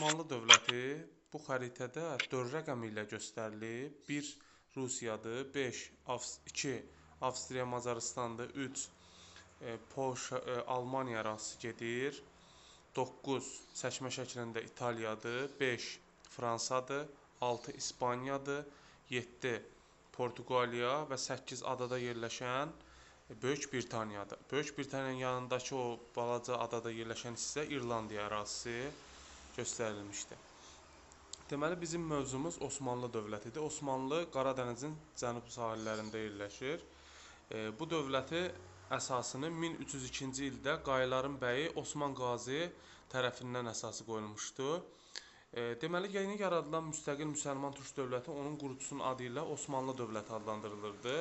Osmanlı dövləti bu xəritədə 4 rəqəmi ilə göstərilib. 1 Rusiyadır, 5 2 Avstriya Macarıstandır, 3 Polşa, Almaniya ərazisi gedir. 9 çəkmə şəklində İtaliyadır, 5 Fransadır, 6 İspaniyadır, 7 Portuqaliya və 8 adada yerləşən Böyük Britaniyadır. Böyük Britaniyanın yanındakı o balaca adada yerləşən hissə İrlandiya ərazisi göstərilmişdi. Deməli, bizim mövzumuz Osmanlı dövlətidir. Osmanlı Qara dənizin cənub sahillərində yerləşir. Bu dövləti əsasını 1302-ci ildə Qayıların bəyi Osman Qazi tərəfindən əsası qoyulmuşdu. Deməli, yeni yaradılan müstəqil müsəlman türk dövləti onun qurucusunun adı ilə Osmanlı dövləti adlandırılırdı.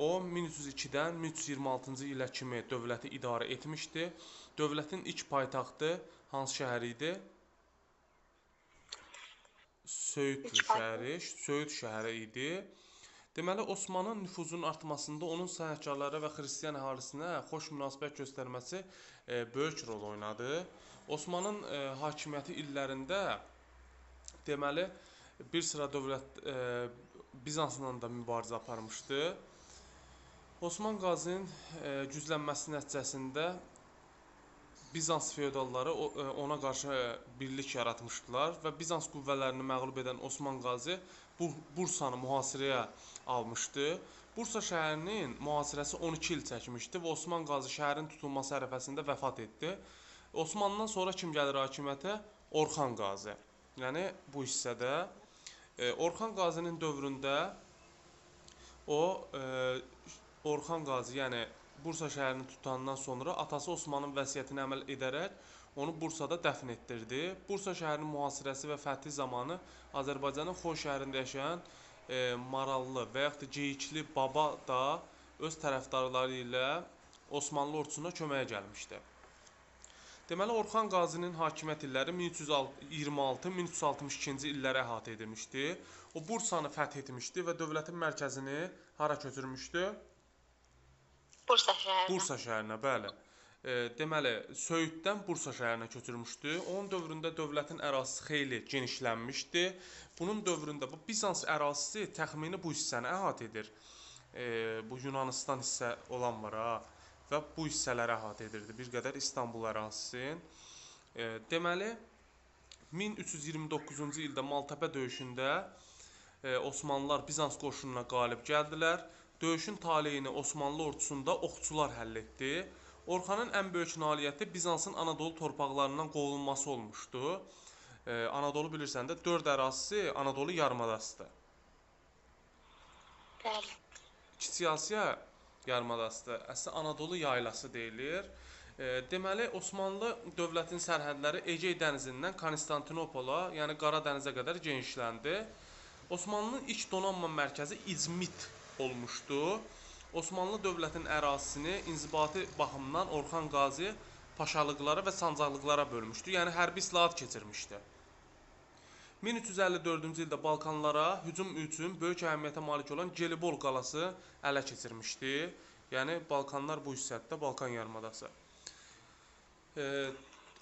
O 1302-dən 1326-cı ilə kimi dövləti idarə etmişdi. Dövlətin ilk paytaxtı hansı şəhər idi? Söyüd şəhəri, Söyüd şəhəri idi. Deməli, Osmanın nüfuzunun artmasında onun sənətkarlara və xristian əhalisinə xoş münasibət göstərməsi böyük rol oynadı. Osmanın hakimiyyəti illərində deməli, bir sıra dövlət Bizansla da mübarizə aparmışdı. Osman Qazinin güclənməsi nəticəsində Bizans feodalları ona qarşı birlik yaratmışdılar və Bizans qüvvələrini məğlub edən Osman Qazi Bursanı mühasirəyə almışdı. Bursa şəhərinin mühasirəsi 12 il çəkmişdi və Osman Qazi şəhərin tutulması ərəfəsində vəfat etdi. Osmandan sonra kim gəlir hakimiyyətə? Orxan Qazi. Yəni bu hissədə Orxan Qazinin dövründə o Orxan Qazi, yəni Bursa şəhərini tutandan sonra atası Osmanın vəsiyyətinə əməl edərək onu Bursada dəfn etdirdi. Bursa şəhərinin mühasirəsi və fəthi zamanı Azərbaycanın Xoy şəhərində yaşayan Marallı və yaxud da Geyikli baba da öz tərəfdarları ilə Osmanlı ordusuna köməyə gəlmişdi. Deməli, Orxan Qazinin hakimiyyət illəri 1326-1362-ci illərə əhatə edilmişdi. O, Bursanı fəth etmişdi və dövlətin mərkəzini hara köçürmüşdü? Bursa şəhərinə. Bursa şəhərinə, bəli. Deməli, Söyüddən Bursa şəhərinə köçürmüşdü. Onun dövründə dövlətin ərazisi xeyli genişlənmişdi. Bunun dövründə bu Bizans ərazisi təxmini bu hissəni əhatə edir. Bu Yunanistan hissə olan var ha və bu hissələri əhatə edirdi. Bir qədər İstanbul ərazisini. Deməli, 1329-cu ildə Maltəpə döyüşündə Osmanlılar Bizans qoşununa qalib gəldilər. Döyüşün taleyini Osmanlı ordusunda oxçular həll etdi. Orxanın ən böyük nailiyyəti Bizansın Anadolu torpaqlarından qovulması olmuşdu. Anadolu bilirsən də 4 ərazisi Anadolu yarımadasıdır. Bəli. Kiçik Asiya yarımadasıdır. Əslində Anadolu yaylası deyilir. Deməli, Osmanlı dövlətinin sərhədləri Egey dənizindən Konstantinopola, yəni Qara dənizə qədər genişləndi. Osmanlının ilk donanma mərkəzi İzmit olmuşdu. Osmanlı dövlətinin ərazisini inzibati baxımdan Orxan Qazi paşalıqlara və sancaqlıqlara bölmüşdü. Yəni hərbi islahat keçirmişdi. 1354-cü ildə Balkanlara hücum üçün böyük əhəmiyyətə malik olan Gelibol qalası ələ keçirmişdi. Yəni Balkanlar bu hissədə, Balkan yarımadası.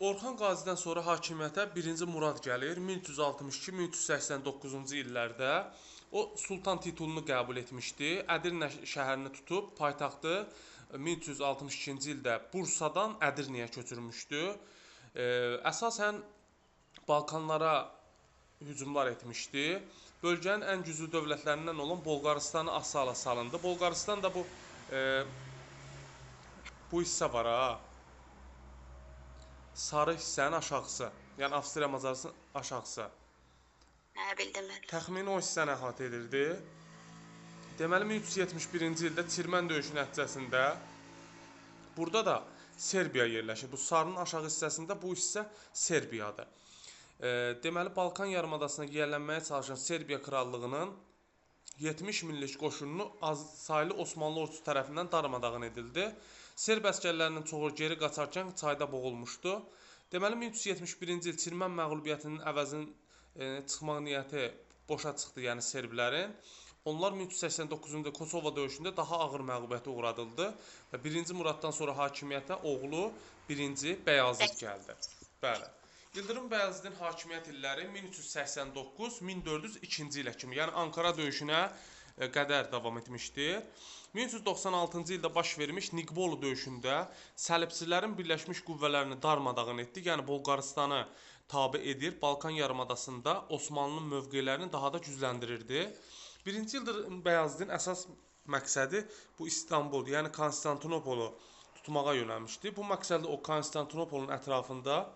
Orxan Qazidən sonra hakimiyyətə 1-ci Murad gəlir. 1362-1389-cu illərdə o sultan titulunu qəbul etmişdi. Ədirnə şəhərini tutub paytaxtı 1362-ci ildə Bursadan Ədirnəyə köçürmüşdü. Əsasən Balkanlara hücumlar etmişdi. Bölgənin ən güclü dövlətlərindən olan Bolqarıstanı asala salındı. Bolqarıstan da bu hissə var ha. Sarı hissənin aşağısı, yəni Avstriya Macarısının aşağısı. Hə, bildim mən. Təxmini o hissəni əhatə edirdi. Deməli, 1371-ci ildə Çirmən döyüşü nəticəsində burada da Serbiya yerləşir. Bu sarının aşağı hissəsində bu hissə Serbiyadır. Deməli, Balkan yarımadasına yiyələnməyə çalışan Serbiya krallığının 70 minlik qoşununu az saylı Osmanlı ordusu tərəfindən darmadağın edildi. Serb əsgərlərinin çoxu geri qaçarkən çayda boğulmuşdu. Deməli, 1371-ci il Çirmən məğlubiyyətinin əvəzinin çıxmaq niyyəti boşa çıxdı, yəni serblərin. Onlar 1389-cu ildə Kosovo döyüşündə daha ağır məğlubiyyətə uğradıldı və 1-ci Muraddan sonra hakimiyyətə oğlu 1-ci Bəyazıt gəldi. Bəli. Yıldırım Bəyazıdın hakimiyyət illəri 1389-1402-ci ilə kimi, yəni Ankara döyüşünə qədər davam etmişdir. 1396-cı ildə baş vermiş Niqbolu döyüşündə səlibçilərin birləşmiş qüvvələrini darmadağın etdi, yəni Bolqarıstanı tabe edir, Balkan yarımadasında Osmanlının mövqelərini daha da gücləndirirdi. Birinci Yıldırım Bəyazıdın əsas məqsədi bu İstanbul, yəni Konstantinopolu tutmağa yönəlmişdi. Bu məqsədlə o Konstantinopolun ətrafında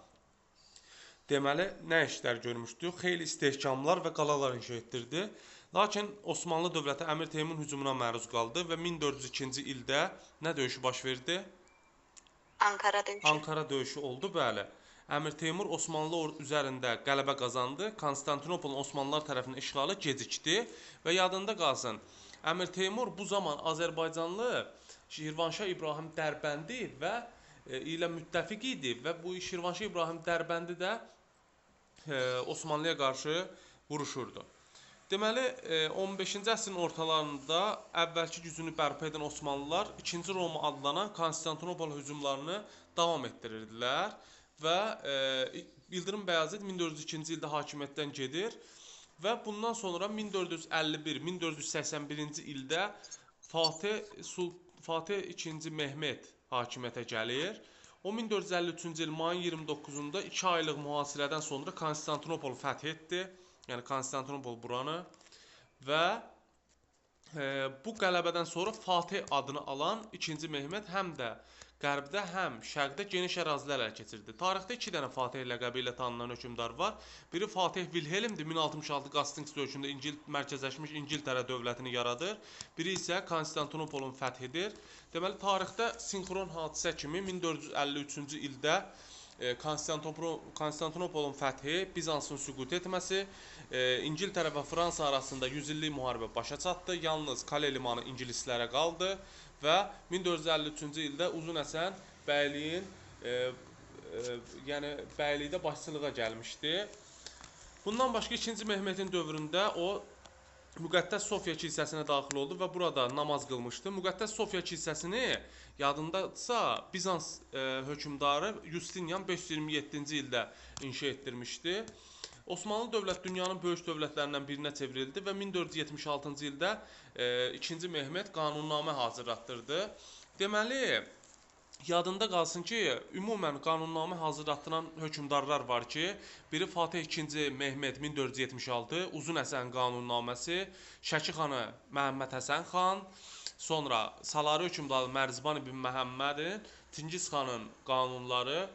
deməli nə işlər görmüşdü? Xeyli istehkamlar və qalalar inşa etdirdi. Lakin Osmanlı dövləti Əmir Teymur hücumuna məruz qaldı və 1402-ci ildə nə döyüşü baş verdi? Ankara döyüşü. Ankara döyüşü oldu, bəli. Əmir Teymur Osmanlı üzərində qələbə qazandı. Konstantinopolun Osmanlılar tərəfindən işğalı gecikdi və yadında qalsın, Əmir Teymur bu zaman Azərbaycanlı Şirvanşah İbrahim Dərbəndi və ilə müttəfiq idi və bu Şirvanşah İbrahim Dərbəndi də Osmanlıya qarşı vuruşurdu. Deməli, 15-ci əsrin ortalarında əvvəlki gücünü bərpa edən Osmanlılar 2-ci Roma adlanan Konstantinopol hücumlarını davam etdirirdilər və Yıldırım Bəyazıt 1402-ci ildə hakimiyyətdən gedir və bundan sonra 1451-1481-ci ildə Fatih II Mehmet hakimiyyətə gəlir. O 1453-cü il mayın 29-da 2 aylıq mühasirədən sonra Konstantinopolu fəth etdi. Yəni Konstantinopol buranı və bu qələbədən sonra Fatih adını alan 2-ci Mehmet həm də qərbdə, həm şərqdə geniş ərazilər ələ keçirdi. Tarixdə 2 dənə Fatih ləqəbi ilə tanınan hökmdar var. Biri Fatih Wilhelmdir, 1066 Qastings döyüşündə mərkəzləşmiş İngiltərə dövlətini yaradır. Biri isə Konstantinopolun fəthidir. Deməli, tarixdə sinxron hadisə kimi 1453-cü ildə Konstantinopolun fəthi, Bizansın süqut etməsi, İngiltərə və Fransa arasında 100 illik müharibə başa çatdı. Yalnız Kale limanı ingilislərə qaldı və 1453-cü ildə Uzun Həsən bəyliyin, yəni bəylikdə başçılığa gəlmişdi. Bundan başqa 2-ci Mehmetin dövründə o Müqəddəs Sofiya kilsəsinə daxil oldu və burada namaz qılmışdı. Müqəddəs Sofiya kilsəsini yadındadırsa Bizans hökmdarı Justinian 527-ci ildə inşa etdirmişdi. Osmanlı dövlət dünyanın böyük dövlətlərindən birinə çevrildi və 1476-cı ildə 2-ci Mehmet qanunnamə hazırlatdırdı. Deməli, yadında qalsın ki, ümumən qanunnamə hazırlatdıran hökmdarlar var ki, biri Fatih II Mehmet 1476, Uzun Həsən qanunnaməsi, Şəki xanı Məhəmməd Həsən xan, sonra Salari hökmdarı Mərzban ibn Məhəmmədin, Çingiz xanın qanunları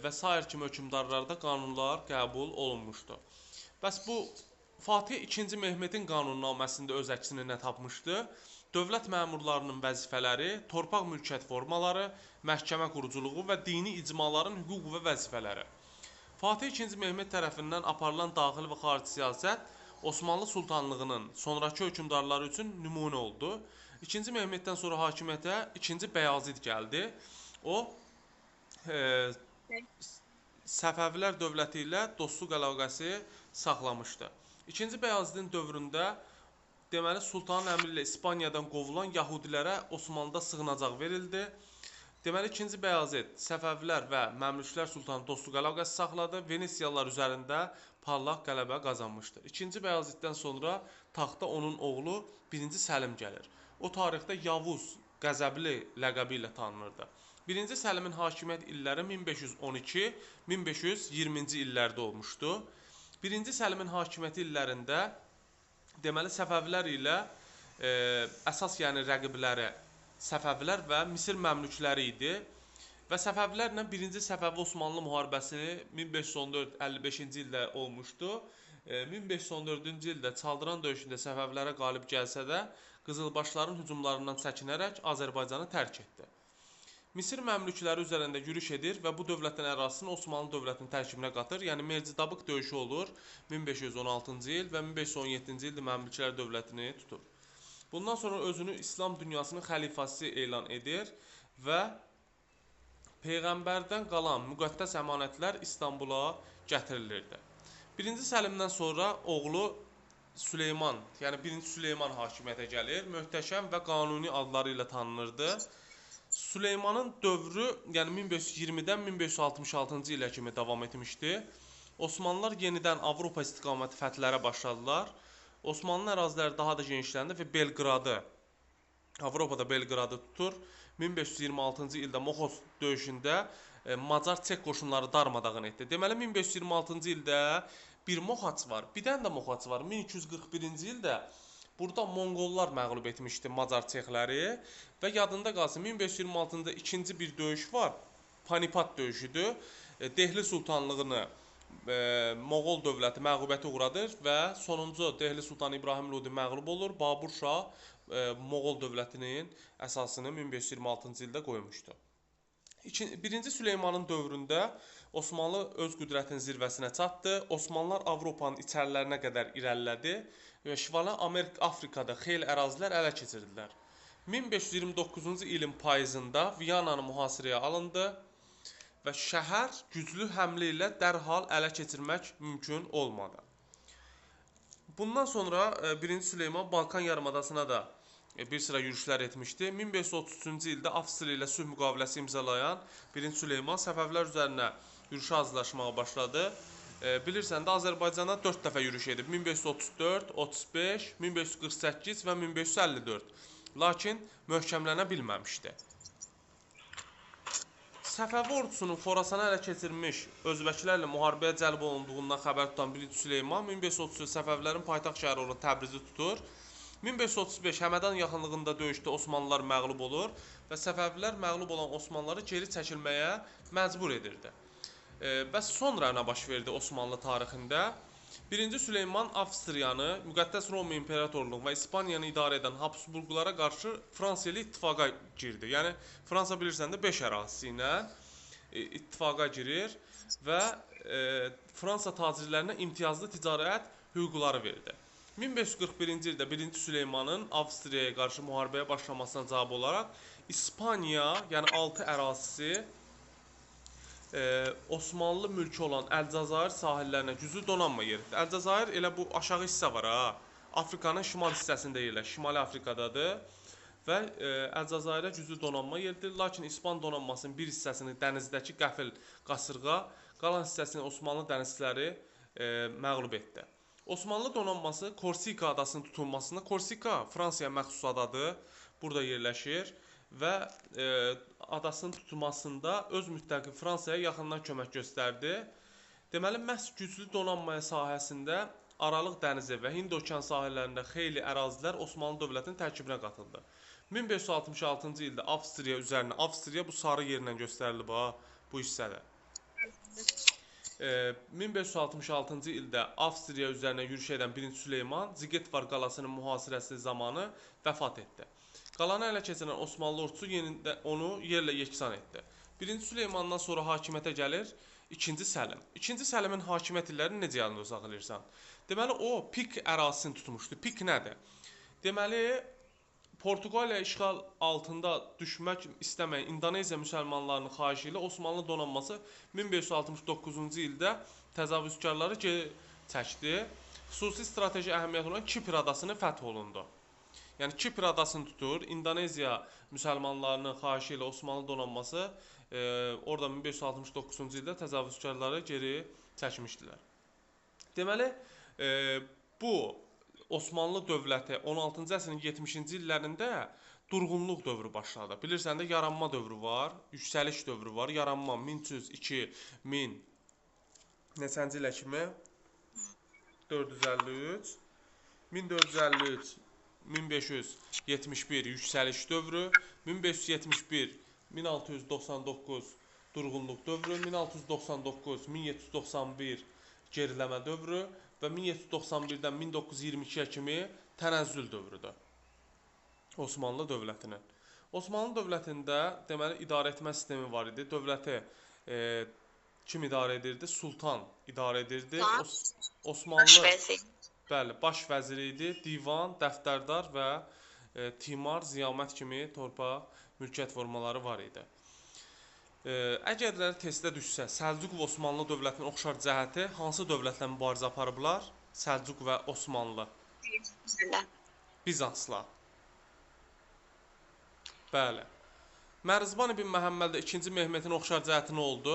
və sair kimi hökmdarlarda qanunlar qəbul olunmuşdu. Bəs bu Fatih II Mehmetin qanunnaməsində öz əksini nə tapmışdı? Dövlət məmurlarının vəzifələri, torpaq mülkiyyət formaları, məhkəmə quruculuğu və dini icmaların hüquq və vəzifələri. Fatih II Mehmet tərəfindən aparılan daxili və xarici siyasət Osmanlı Sultanlığının sonrakı hökmdarları üçün nümunə oldu. II Mehmetdən sonra hakimiyyətə II Bəyazid gəldi. O, Səfəvilər dövləti ilə dostluq əlaqəsi saxlamışdı. II Bəyazidin dövründə deməli, Sultanın əmri ilə İspaniyadan qovulan yahudilərə Osmanlıda sığınacaq verildi. Deməli, II Bəyazid Səfəvilər və Məmlüklər Sultanı dostluq əlaqəsi saxladı. Venesiyalılar üzərində parlaq qələbə qazanmışdı. II Bəyaziddən sonra taxta onun oğlu 1-ci Səlim gəlir. O tarixdə Yavuz Qəzəbli ləqəbi ilə tanınırdı. 1-ci Səlimin hakimiyyət illəri 1512-1520-ci illərdə olmuşdu. 1-ci Səlimin hakimiyyəti illərində deməli, Səfəvilər ilə əsas yəni rəqibləri Səfəvilər və Misir məmlükləri idi və Səfəvilərlə 1-ci Səfəvi Osmanlı müharibəsi 1514-55-ci ildə olmuşdu. 1514-cü ildə Çaldıran döyüşündə Səfəvilərə qalib gəlsə də, Qızılbaşların hücumlarından çəkinərək Azərbaycanı tərk etdi. Misir məmlükləri üzərində yürüş edir və bu dövlətin ərazisini Osmanlı dövlətinin tərkibinə qatır. Yəni Mercidabıq döyüşü olur 1516-cı il və 1517-ci ildə Məmlüklər dövlətini tutur. Bundan sonra özünü İslam dünyasının xəlifəsi elan edir və Peyğəmbərdən qalan müqəddəs əmanətlər İstanbula gətirilirdi. 1-ci Səlimdən sonra oğlu Süleyman, yəni 1-ci Süleyman hakimiyyətə gəlir. Möhtəşəm və Qanuni adları ilə tanınırdı. Süleymanın dövrü, yəni 1520-dən 1566-cı ilə kimi davam etmişdi. Osmanlılar yenidən Avropa istiqaməti fəthlərə başladılar. Osmanlı əraziləri daha da genişləndi və Belqradı, Avropada Belqradı tutur. 1526-cı ildə Moxos döyüşündə Macar Çek qoşunları darmadağın etdi. Deməli 1526-cı ildə bir Moxaç var, bir dənə də Moxaç var. 1241-ci ildə burada Monqollar məğlub etmişdi Macar Çexləri və yadında qalsın 1526-cı ikinci bir döyüş var. Panipat döyüşüdür. Dehli sultanlığını Moğol dövləti məğlubiyyətə uğradır və sonuncu Dehli Sultan İbrahim Lodi məğlub olur. Babur Şah Moğol dövlətinin əsasını 1526-cı ildə qoymuşdu. Birinci Süleymanın dövründə Osmanlı öz qüdrətinin zirvəsinə çatdı. Osmanlılar Avropanın içərilərinə qədər irəlilədi və Şimali Amerika, Afrikada xeyli ərazilər ələ keçirdilər. 1529-cu ilin payızında Viyananı mühasirəyə alındı və şəhər güclü həmlə ilə dərhal ələ keçirmək mümkün olmadı. Bundan sonra 1-ci Süleyman Balkan yarımadasına da bir sıra yürüşlər etmişdi. 1533-cü ildə Avstriya ilə sülh müqaviləsi imzalayan 1-ci Süleyman Səfəvilər üzərinə yürüşə hazırlaşmağa başladı. Bilirsən də Azərbaycana 4 dəfə yürüş edib. 1534, 35, 1548 və 1554. Lakin möhkəmlənə bilməmişdi. Səfəvi ordusunun Xorasanı ələ keçirmiş özbəklərlə müharibəyə cəlb olunduğundan xəbər tutan 1-ci Süleyman 1533 Səfəvilərin paytaxt şəhəri olan Təbrizi tutur. 1535 Həmədan yaxınlığında döyüşdə Osmanlılar məğlub olur və Səfəvilər məğlub olan Osmanlıları geri çəkilməyə məcbur edirdi. Və sonra nə baş verdi Osmanlı tarixində? 1-ci Süleyman Avstriyanı, Müqəddəs Roma İmperatorluğu və İspaniyanı idarə edən Habsburqlara qarşı Fransiya ilə ittifaqa girdi. Yəni Fransa bilirsən də 5 ərazisi ilə ittifaqa girir və Fransa tacirlərinə imtiyazlı ticarət hüquqları verdi. 1541-ci ildə 1-ci Süleymanın Avstriyaya qarşı müharibəyə başlamasına cavab olaraq İspaniya, yəni 6 ərazisi Osmanlı mülkü olan Əlcəzair sahillərinə güclü donanma yeritdi. Əlcəzair elə bu aşağı hissə var ha. Afrikanın şimal hissəsində yerləşir. Şimali Afrikadadır və Əlcəzairə güclü donanma yeridir. Lakin İspan donanmasının bir hissəsini dənizdəki qəfil qasırğa, qalan hissəsini Osmanlı dənizçiləri məğlub etdi. Osmanlı donanması Korsika adasının tutulmasında, Korsika Fransaya məxsus adadır, burada yerləşir və adasının tutulmasında öz müttəfiqi Fransaya yaxından kömək göstərdi. Deməli, məhz güclü donanmaya sahəsində Aralıq dənizi və Hind okean sahillərində xeyli ərazilər Osmanlı dövlətinin tərkibinə qatıldı. 1566-cı ildə Avstriya üzərinə, Avstriya bu sarı yerlə göstərilib ha, bu hissədə. 1566-cı ildə Avstriya üzərinə yürüş edən 1-ci Süleyman Zigetvar qalasının mühasirəsi zamanı vəfat etdi. Qalanı ələ keçirən Osmanlı ordusu yenidən onu yerlə yeksan etdi. 1-ci Süleymandan sonra hakimiyyətə gəlir 2-ci Səlim. 2-ci Səlimin hakimiyyət illərini necə yadında saxlayırsan? Deməli, o Pik ərazisini tutmuşdu. Pik nədir? Deməli, Portuqaliya işğal altında düşmək istəməyən İndoneziya müsəlmanlarının xahişi ilə Osmanlı donanması 1569-cu ildə təcavüzkarları geri çəkdi. Xüsusi strateji əhəmiyyəti olan Kipr adasını fəth olundu. Yəni Kipr adasını tutur. İndoneziya müsəlmanlarının xahişi ilə Osmanlı donanması orada 1569-cu ildə təcavüzkarları geri çəkmişdilər. Deməli, bu Osmanlı dövləti 16-cı əsrin 70-ci illərində durğunluq dövrü başladı. Bilirsən də yaranma dövrü var, yüksəliş dövrü var. Yaranma 1302 1000 neçənci ilə kimi? 453 1453 1571 yüksəliş dövrü, 1571 1699 durğunluq dövrü, 1699 1791 geriləmə dövrü və 1791-dən 1922-yə kimi tənəzzül dövrüdür Osmanlı dövlətinin. Osmanlı dövlətində deməli idarə etmə sistemi var idi. Dövləti kim idarə edirdi? Sultan idarə edirdi. Osmanlı Baş vəzir. Bəli, baş vəziri idi. Divan, dəftərdar və timar, ziyamət kimi torpaq, mülkiyyət formaları var idi. Əgər testdə düşsə, Səlcuq və Osmanlı dövlətinin oxşar cəhəti hansı dövlətlə mübarizə aparıblar? Səlcuq və Osmanlı. Bizansla. Bəli. Mərzban ibn Məhəmmədlə 2-ci Mehmetin oxşar cəhəti nə oldu?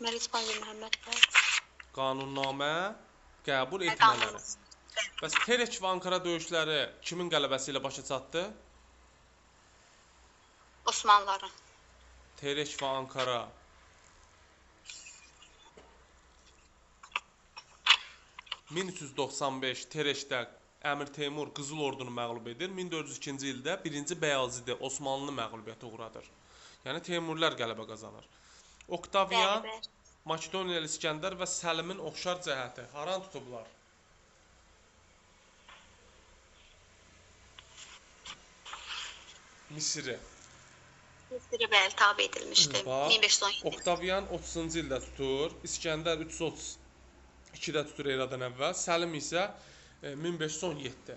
Mərzban ibn Məhəmməd. Qanunnamə qəbul etmələri. Bəs Terek və Ankara döyüşləri kimin qələbəsi ilə başa çatdı? Osmanlıların. Terek və Ankara. 1395 Terekdə Əmir Teymur Qızıl Ordunu məğlub edir. 1402-ci ildə 1-ci Bəyazidi Osmanlını məğlubiyyətə uğradır. Yəni Teymurlər qələbə qazanır. Oktavian, Makedoniyalı İskəndər və Səlimin oxşar cəhəti haranı tutublar? Misri. Misri bəli, tabe edilmişdi. Bax, 1517. Oktavian 30-cu ildə tutur, İskəndər 332-də tutur eradan əvvəl, Səlim isə 1517.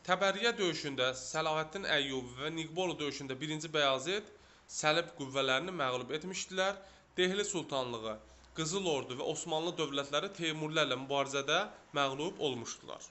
Təbəriyyə döyüşündə Səlahəddin Əyyubi və Niqbolu döyüşündə 1-ci Bəyazid Səlib qüvvələrini məğlub etmişdilər. Dehli Sultanlığı, Qızıl Ordu və Osmanlı dövlətləri Teymurlərlə mübarizədə məğlub olmuşdular.